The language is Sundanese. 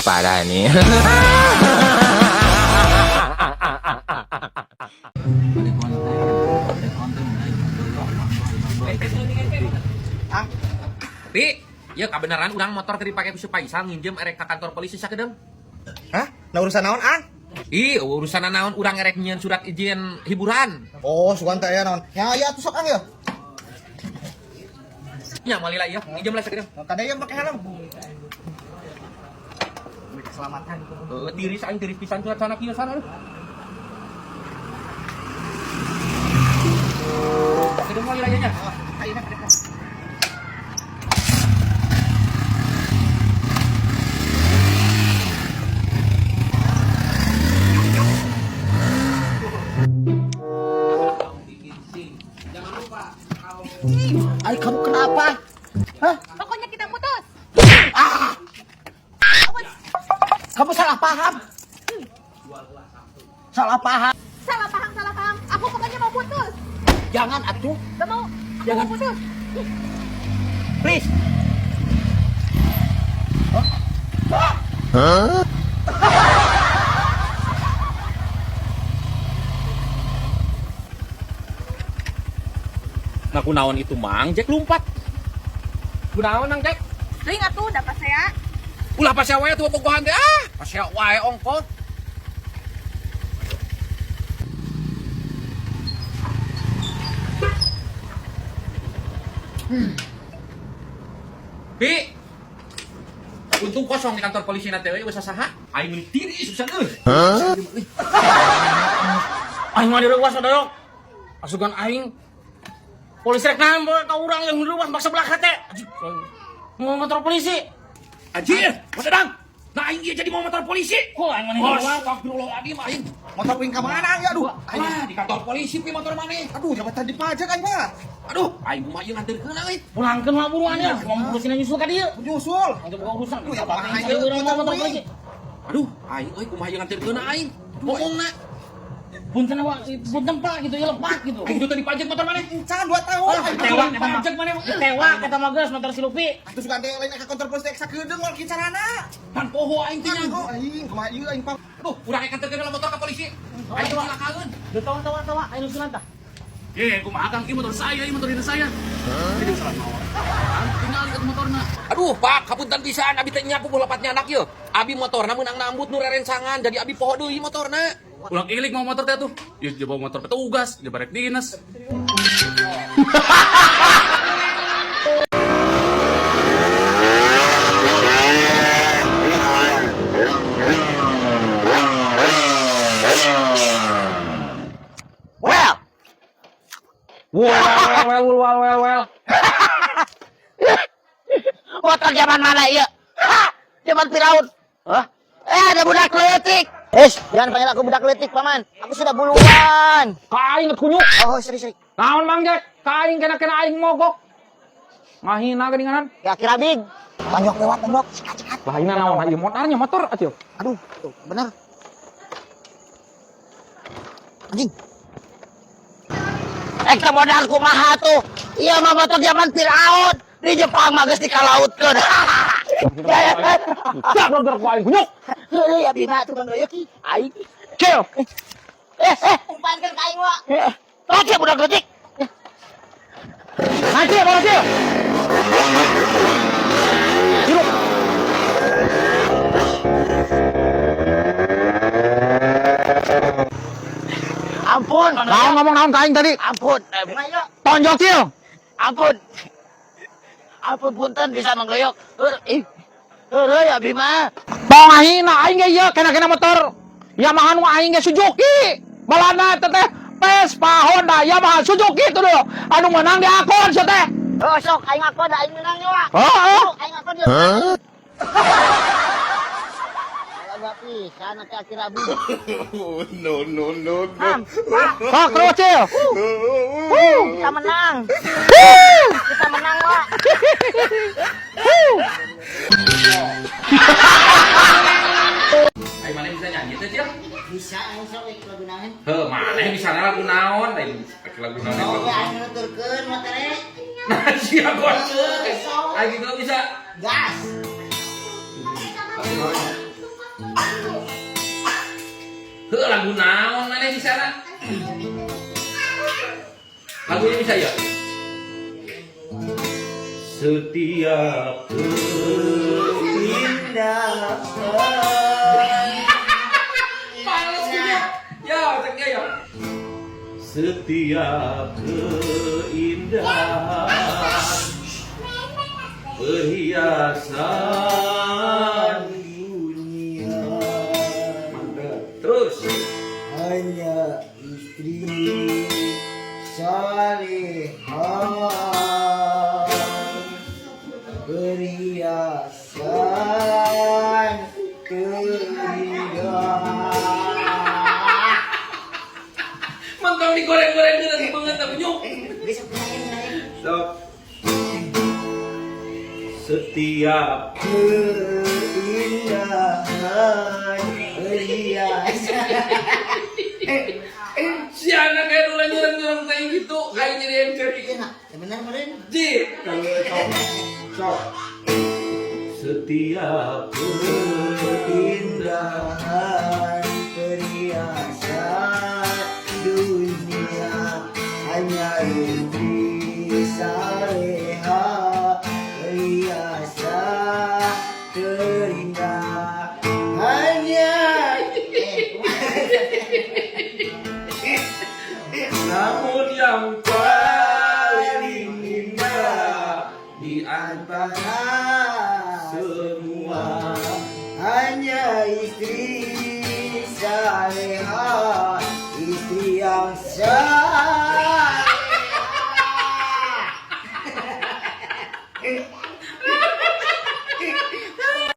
Parah nih. Pi, ya kebenaran urang motor tadi dipakai ku si Faisal nginjem erek ka kantor polisi sakedeung. Hah? Nah urusan naon, Ang? Ih, urusan naon urang erek nyieun surat izin hiburan. Oh, sugan teh aya naon. Ya aya atuh sok Ang ya. Nya moal lila ieu, nginjem lah sakedeung. Kada ieu make helm. Demi keselamatan. Heeh, tiris aing tiris pisan surat sana kieu sana. Sakedeung moal lila ieu nya. Oh, ayeuna kada. Ay, kamu kenapa? Hah? Pokoknya kita putus. Ah! Kamu salah paham. Salah paham. Salah paham, salah paham. Aku pokoknya mau putus. Jangan atuh. Gak mau. Aku Jangan. mau putus. Please. Nah kunaon itu Mang Jack lumpat. Kunaon Mang Jack? Teuing atuh dapat saya. Ulah pasea wae tuh bobogohan teh ah, pasea wae ongkoh. Pi. Untung kosong di kantor polisi nanti we geus saha? Aing meuni tiris pisan euy. Aing mah direuwas doyok. Asugan aing. Polisi rek naon bae ka urang yang direuwas maksa belah hate. Anjing. Mau motor polisi. Anjir, Mas Dadang. Nah aing ieu jadi mau motor polisi. Kok aing mah direuwas. Astagfirullahaladzim aing. Motor uing ka mana Ang ya aduh. Aing Wah, di kantor polisi pi motor maneh. aduh jabatan dipajak aing mah. Aduh, aing kumaha ieu nganterkeun euy. Pulangkeun mah buruan ya. Mau polisi nyusul ka dieu. Nyusul. Aing teh boga urusan. Aduh, ya bahaya, Aing urang mau motor motor polisi. Aduh, aing euy kumaha ieu nganterkeun aing. Ngomongna. Punten awak, punten Pak gitu ya lepat gitu. Aing teu dipajak motor maneh. Encan 2 tahun. Aing Tewak mah. pajak maneh. Tewak kata mah geus motor si Lupi. Atuh sugan teh lain ka kantor polisi teh sakedeung moal kieu carana. Pan poho aing teh nya. Aing aing kumaha ieu aing pang. Aduh, urang rek nganterkeun heula motor ka polisi. Aing cilakaeun. Duh tawa tawa tawa aing usulan tah. Eh, kumaha Kang, ieu motor saya, ieu motor dinas saya. Jadi salah naon. Tinggal ieu motorna. Aduh, Pak, kapunten pisan abi teh nyapu lepatnya anak ieu. Abi motorna meunang nambut nu rerencangan, jadi abi poho deui motorna. Ulang ilik mau motor teh tuh. Ya dia bawa motor petugas, dia barek dinas. Well, Well, well, well, well, well. motor zaman mana iya? Hah? Zaman Firaun. Hah? Eh, ada budak letik. Eh, jangan panggil aku budak letik, Paman. Aku sudah buluan. Ka aing kunyuk. Oh, sorry, sorry. Naon Mang Jack? Ka aing kena-kena aing mogok. Ngahina geuninganan. Ya, kira big. Banyak lewat, banyak. Sikat, sikat. Bahayana naon ieu motornya motor atuh. Aduh, tuh, bener. Anjing. Eh, kita modal kumaha tuh. Iya, mah motor zaman Firaun. Di Jepang mah geus dikalautkeun. Ya, ya. Dak gerak ku aing kunyuk. Heuh, ya bima tuh Bang Doyok ih. Aing. Cil. Eh, eh, umpankeun ka aing wa. Lagi budak leutik. Nanti bawa cil. Hirup. Ampun. Naon ngomong naon ka aing tadi? Ampun. Eh, bunga yuk. Tonjok cil. Ampun. Ampun punten bisa manggoyok. Heuh, ih. Heuh, ya Bima. Tong ngahina aing ge ieu kena-kena motor Yamaha nu aing ge Suzuki. Balana teh teh Vespa Honda Yamaha Suzuki tuh dulu. Anu menang diakon sia teh. Oh, sok aing aku da aing menang yo. Heeh. Sok aing aku dia. Hah? Kalau pisan nanti akhir Rabu. No no no no. Am, Pak, Sok terus cil. kita menang. Kita menang, Wak. Aing maneh bisa nyanyi teh, Cil? Bisa aing sok lagu naon? Heuh, maneh bisa lagu naon? Aing lagu naon? Oh, ya aing nuturkeun motore. Nah, sia gua. Sok. Aing gitu bisa. Gas. Lagu naon? Heuh, lagu naon maneh di sana? Lagunya bisa ya? Setiap Indah. Males gitu. Ya, cek dia ya. Setiap keindahan perhiasan Dunia. Mantap. Terus Hanya istri salihah perhiasan terindah. Mantap, digoreng-goreng geus banget tapi nyuk. Bisa main main. Sok. Setiap Keindahan perhiasan. Si anak kayak dulu nyurang-nyurang kayak gitu, kayak jadi yang ceri. Enak, benar meren. Ji. Sok. Setiap Keindahan perhiasan dunia hanya istri saleha perhiasan terindah hanya. Namun yang paling indah di antara Antara semua hanya istri.